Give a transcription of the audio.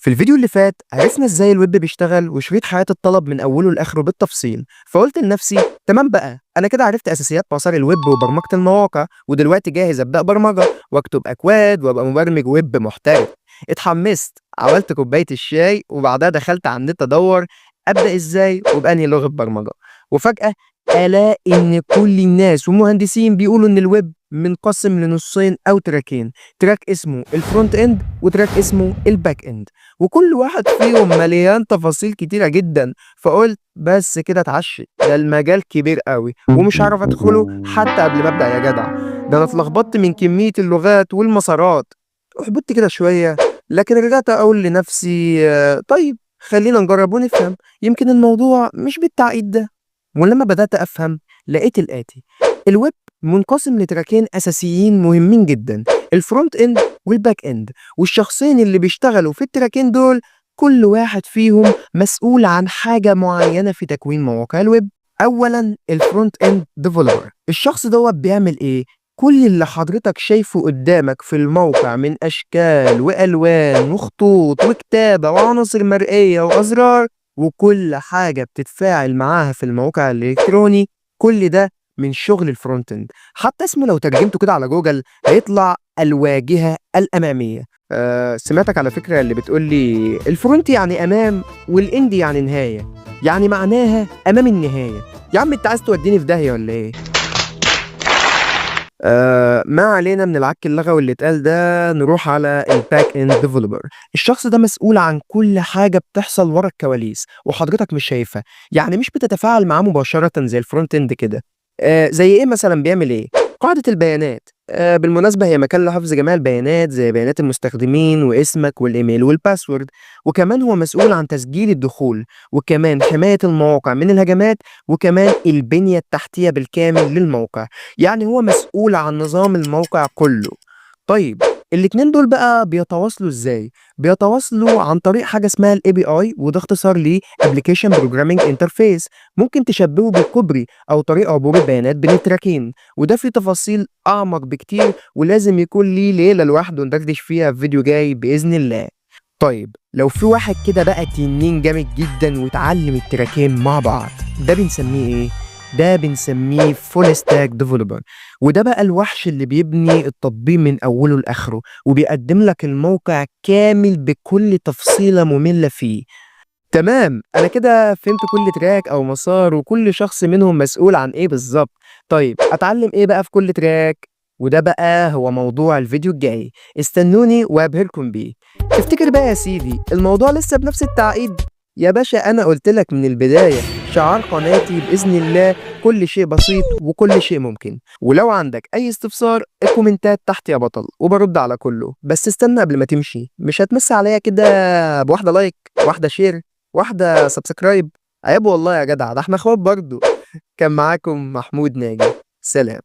في الفيديو اللي فات عرفنا ازاي الويب بيشتغل وشريط حياة الطلب من اوله لاخره بالتفصيل. فقلت لنفسي تمام بقى، انا كده عرفت اساسيات مسار الويب وبرمجة المواقع، ودلوقتي جاهز ابدأ برمجة واكتب اكواد وابقى مبرمج ويب محترف. اتحمست، عملت كوباية الشاي، وبعدها دخلت على النت ادور ابدأ ازاي وبأنهي لغة برمجة. وفجأة الاقي ان كل الناس والمهندسين بيقولوا ان الويب منقسم لنصين او تراكين، track اسمه ال front end و track اسمه ال back end، وكل واحد فيهم مليان تفاصيل كتيرة جدا. فقلت بس كده اتعشت، ده المجال كبير قوي ومش هعرف ادخله حتى قبل ما ابدا يا جدع، ده انا اتلخبطت من كمية اللغات والمسارات. احبطت كده شوية، لكن رجعت اقول لنفسي طيب خلينا نجرب ونفهم، يمكن الموضوع مش بالتعقيد ده. ولما بدأت أفهم لقيت الآتي: الويب منقسم لتراكين أساسيين مهمين جدا، ال front end وال back end، والشخصين اللي بيشتغلوا في التراكين دول كل واحد فيهم مسؤول عن حاجة معينة في تكوين مواقع الويب. أولا ال front end developer، الشخص دوت بيعمل إيه؟ كل اللي حضرتك شايفه قدامك في الموقع من أشكال وألوان وخطوط وكتابة وعناصر مرئية وأزرار وكل حاجة بتتفاعل معاها في الموقع الإلكتروني، كل ده من شغل ال front end. حتى اسمه لو ترجمته كده على جوجل هيطلع الواجهة الأمامية. سمعتك على فكرة اللي بتقول لي ال front يعني أمام وال end يعني نهاية، يعني معناها أمام النهاية. يا عم انت عايز توديني في داهية ولا ايه؟ ما علينا من العك اللغوي اللي اتقال ده، نروح على ال back end developer. الشخص ده مسؤول عن كل حاجة بتحصل ورا الكواليس وحضرتك مش شايفها، يعني مش بتتفاعل معاه مباشرة زي ال front end كده. زي ايه مثلا؟ بيعمل ايه؟ قاعدة البيانات. بالمناسبة هي مكان لحفظ جميع البيانات زي بيانات المستخدمين واسمك والإيميل وال password، وكمان هو مسؤول عن تسجيل الدخول، وكمان حماية المواقع من الهجمات، وكمان البنية التحتية بالكامل للموقع. يعني هو مسؤول عن نظام الموقع كله. طيب الاتنين دول بقى بيتواصلوا ازاي؟ بيتواصلوا عن طريق حاجة اسمها ال API، وده اختصار ل Application Programming Interface. ممكن تشبهه بالكوبري أو طريق عبور البيانات بين التراكين، وده فيه تفاصيل أعمق بكتير ولازم يكون ليه ليلة لوحده ندردش فيها في فيديو جاي بإذن الله. طيب لو في واحد كده بقى تنين جامد جدا واتعلم التراكين مع بعض، ده بنسميه ايه؟ ده بنسميه full stack developer، وده بقى الوحش اللي بيبني التطبيق من اوله لاخره وبيقدم لك الموقع كامل بكل تفصيلة مملة فيه. تمام، انا كده فهمت كل track او مسار وكل شخص منهم مسؤول عن ايه بالظبط. طيب اتعلم ايه بقى في كل track؟ وده بقى هو موضوع الفيديو الجاي، استنوني وابهركم بيه. تفتكر بقى يا سيدي الموضوع لسه بنفس التعقيد؟ يا باشا انا قلت لك من البداية شعار قناتي بإذن الله كل شيء بسيط وكل شيء ممكن. ولو عندك أي استفسار الكومنتات تحت يا بطل وبرد على كله. بس استنى قبل ما تمشي، مش هتمس عليا كده بواحدة like، واحدة share، واحدة subscribe؟ عيب والله يا جدع، ده احنا اخوات برضو. كان معاكم محمود ناجي، سلام.